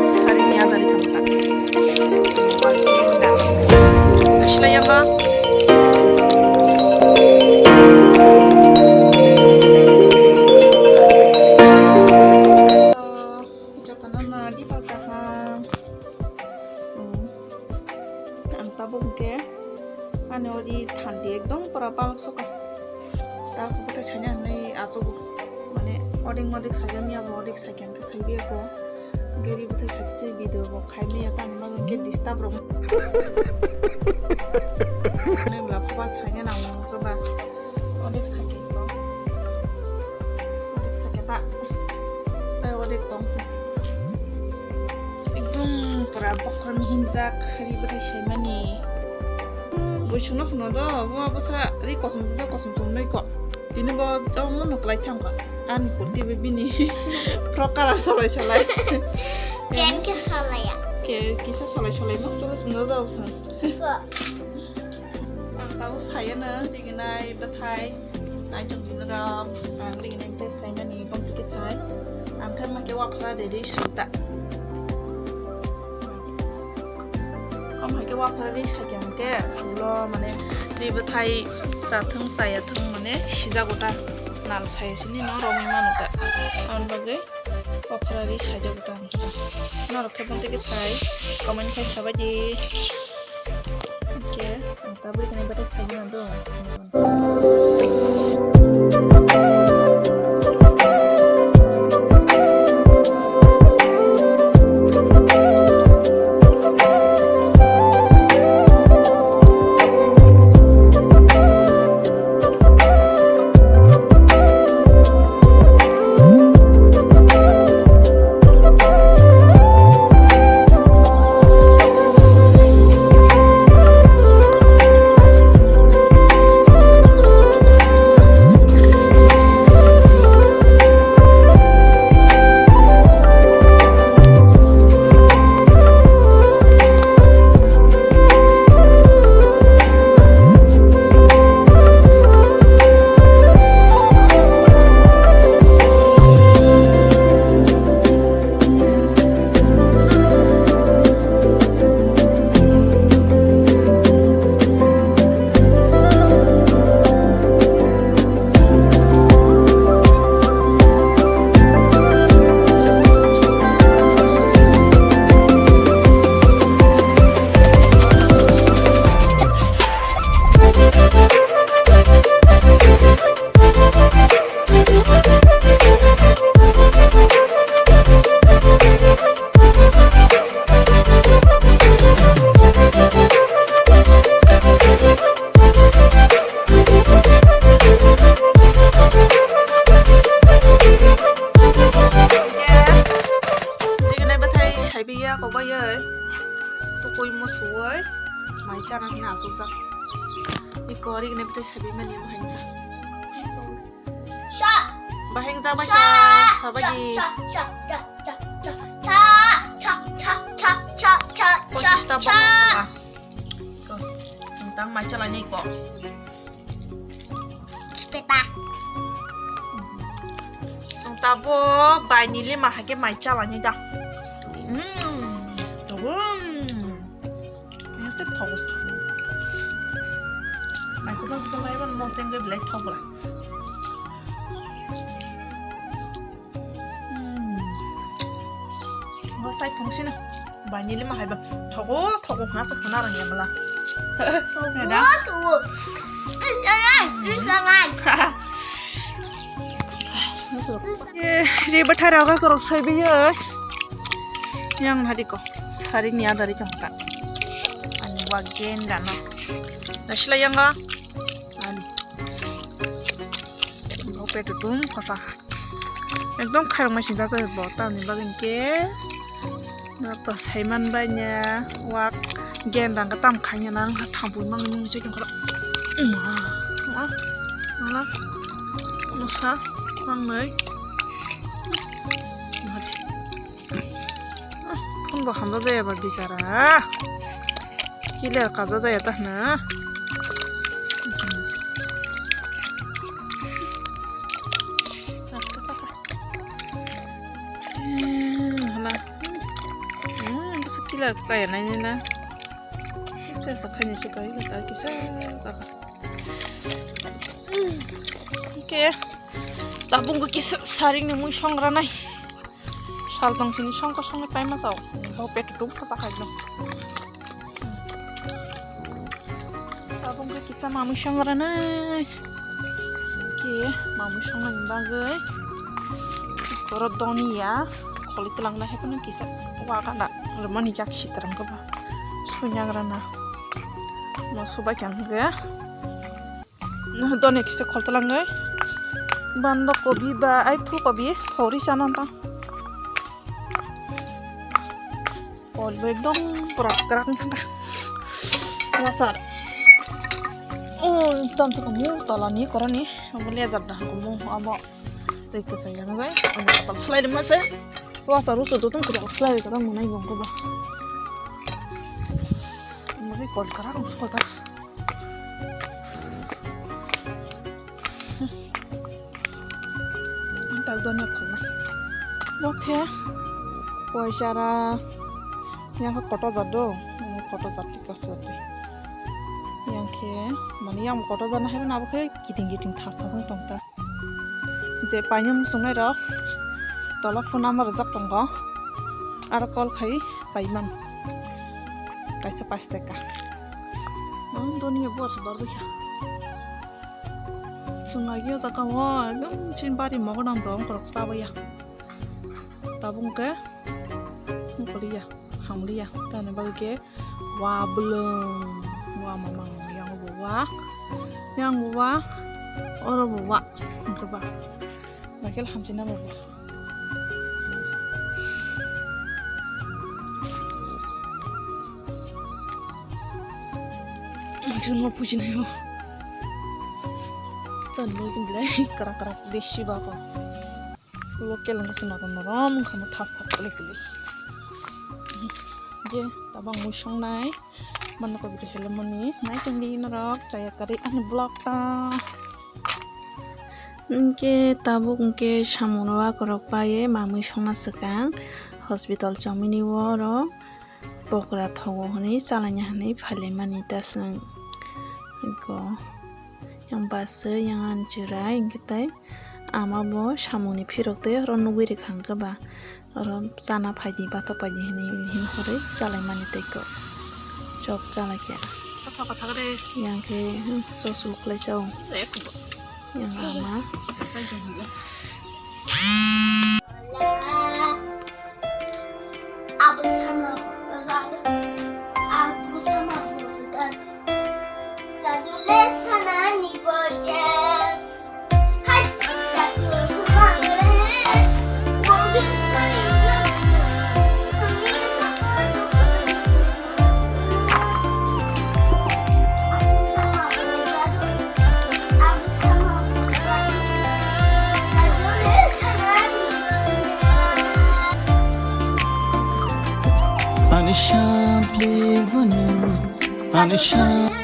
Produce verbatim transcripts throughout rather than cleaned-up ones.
Sarini adari thangkha. Asla yaba. Jotono na di pal kaham. Hmm. Ang tabuk hwnkhe ani ori thandi ekdom pura balok sokha. Ta aswk bwthai saina hinwi achugo. Mane odik modik saijak miya bo, odik saikha hwnkhe saibiya ko. Gari bwthai saitwi video bo khai maya tamo bagwi hwnkhe disturb rok. Ani bwla phoba saina nang mano khe ba. Onek sakhe ko. Onek sakhe ta. Tai onek tong. Ekdom pura bokhorok hinjak ri bwthai saimani. Bui sungno hwno do, bo abo sa ri kosom kosom kosom tong nai ko. Tini bo jabon no kwlai thang ko. Ani kurti be bini frock colour solai solai. Pen ke solai ya. Ke kisa solai solai no, to sungno jabon sa. Ko. Ang tabuk sayano riginai bwthai naithok riginai rok, ang riginai bwthai saimani bongtwi khe sai. Ang khe ma khe waphara de ri sai ta. Kom hai khe waphara ri sai khe ang khe ulo mane ri bwthai chathwng chayathwng mane sijago ta, nal saya sini no romwi mano ta. Aboni bagwi waphara ri saijago ta ang khe. Norok khe bongtwi khe sai comment khai sabai di. Oke, ang tabuk khe bata sai na do. Rignai bwthai saibiya kokbai oi. Tukui musuoi. Mai chana hina asukjak. Iko rignai bwthai saibi mani bahai. Bahai jaba cha sabagi. Pochista bana. Sungtang mai chalai ni ko. Kipeta. Sungta bo bai ni lima hake mai chalai ni da. Hmm. Tobun. Mesti thok. Mai ko ba lai ban mosteng de black thok la. Hmm. Bo sai phung sini. Bai ni lima hai ba. Thogo, thogo khna so khna rang ya bala. Thogo, thogo. Isangai, isangai. Eh, re bathai rok korok sai biyo. Yang hari ko. Sari ni adari kang ta. Ani wagen dano. Nasila yang ga. Ani. Bo petu tum khosa. Ekdom khairokma sinta se bo tamni bagwi hwnkhe norok to saiman bai nya wak gendang khe tam khaina nang thampui mangni mungni se tongkha. Uma, uma, uma, masa mangnai. Phone bo hamjak jaya ba bichara. Killer kaja jaya ta hwna. Saka, saka. Hmm, hala. Hmm, bwswk killer kaya nai nai na. Kisa sa khaini se kai ta kisa ta. Hmm. Oke. Tabuk kisa saring ni mui song ranai. Sal tong sini songkha songni paima sao. Bo petu tum kha sakhai no. Tabuk kisa mamui song ranai. Ke mamui song nani bagwi. Koro doni ya. Kholi telang na hepno kisa. Wa kana. Remani yak sitaram ko ba. Sunyang rana. Mo subai kan ge. Doni kisa khol talangwi. Banda kobi ba ai phool kobi thori sana ta. Kol bo ekdom pura kwrak wngkha. Wasar. Oh, tam sa kamu tola ni koroni. Abo lejar dah kamu abo. Tei kwchai ya ngai. Abo kol slai ma se. Wasar rusu tu tum kwrak slai ka tang nai gong ko ba. Abo kol kwrak wngkha ta. Ang tak donya khulna. Bo khe poisara yang khe koto jat do, koto jat ti koso ti. Yang khe mani yang koto jat na hai na bo khe kiting kiting thas thas wng tong ta. Je paiyung sungnai rok tola phone number rijak tongo. Aro call khai paiman. Kaisa pash taka. Ang donya bo se bar bwkha. Chwng nai o jaga o ekdom chini bari mogodam rok wngkorok chabaiya. Tabuk hwnkhe wngkoliya, hamliya. Tamni bagwi khe wa bwlwng, wa mamang, yang bo wa, yang bo wa, oro bo wa, wngkhe ba. Naikhe hamchina bo wa. Ang sini mau puji nayo. Tan mau ikin belai kerak kerak desi bapa. Local nggak sih norom norom kamu tas tas kali kali. Je tabang musong nai. Mano ko bidi hello mani nai tong di norok chaya kari ani vlog ta. Hwnkhe tabuk hwnkhe samung rok akorok paiye mamui songna swkang hospital chomini oro pokra thogo hwnwi chalaina hwnwi phailaimani ta chwng. Eko yang bus yang ani chwrai hwnkhe tei ama bo samungni phirok tei oro nugwi rwkha hwnkhe ba. Oro chana phaidi, bata phaidi hinwi hin hwnwi chalaimani tei kok. Chop chalaikha. Yang khe, hmm, chosuk lai chao. Yang ama. Ani shampli vunu, ani shampli.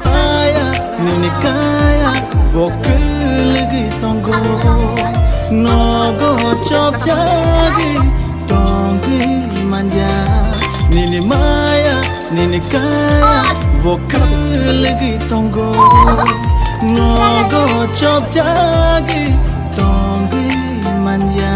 Aya, nini kaya, bo kwlwgwi tongo, nogo chopjagwi tongwi manya. Nini maya, nini kaya, bo kwlwgwi tongo, nogo chopjagwi tongwi manya.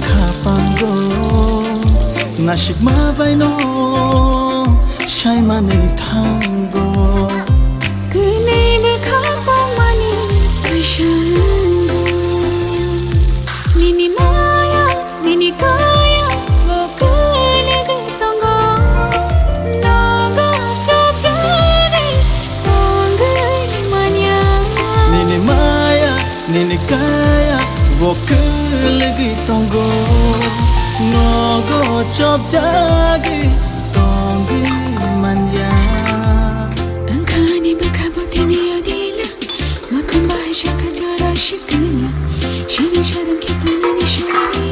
Khapango nasikma baino saimani thango. Kwnwi bwkha tongmani kaisa wngwi. Nini maya, nini kaya, bo kwnwi tongo. Nogo chopjagwi tongwi manya. Nini maya, nini kaya, bo kwlwgwi tongo, nogo chopjagwi tongwi manya. Wngkhani bwkha bo tini odila, motom bahai sakha jora sikla. Sini sarung khe tonani sori,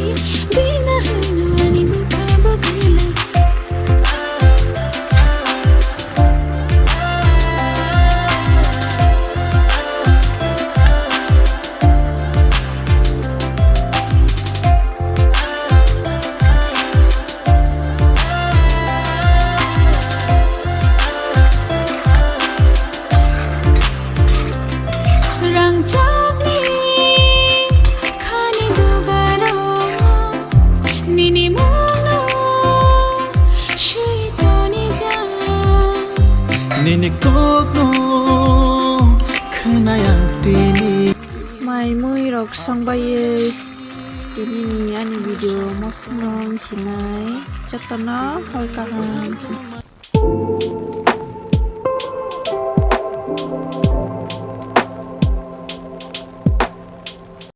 bina hwno ani bwkha bo gila. Rangchakni khani dugaro nini mungno swi tonijak. Nini kokno khwnai ang tini. Mai mui rok songbai tini ani video mosong sinai jotono hor kaham.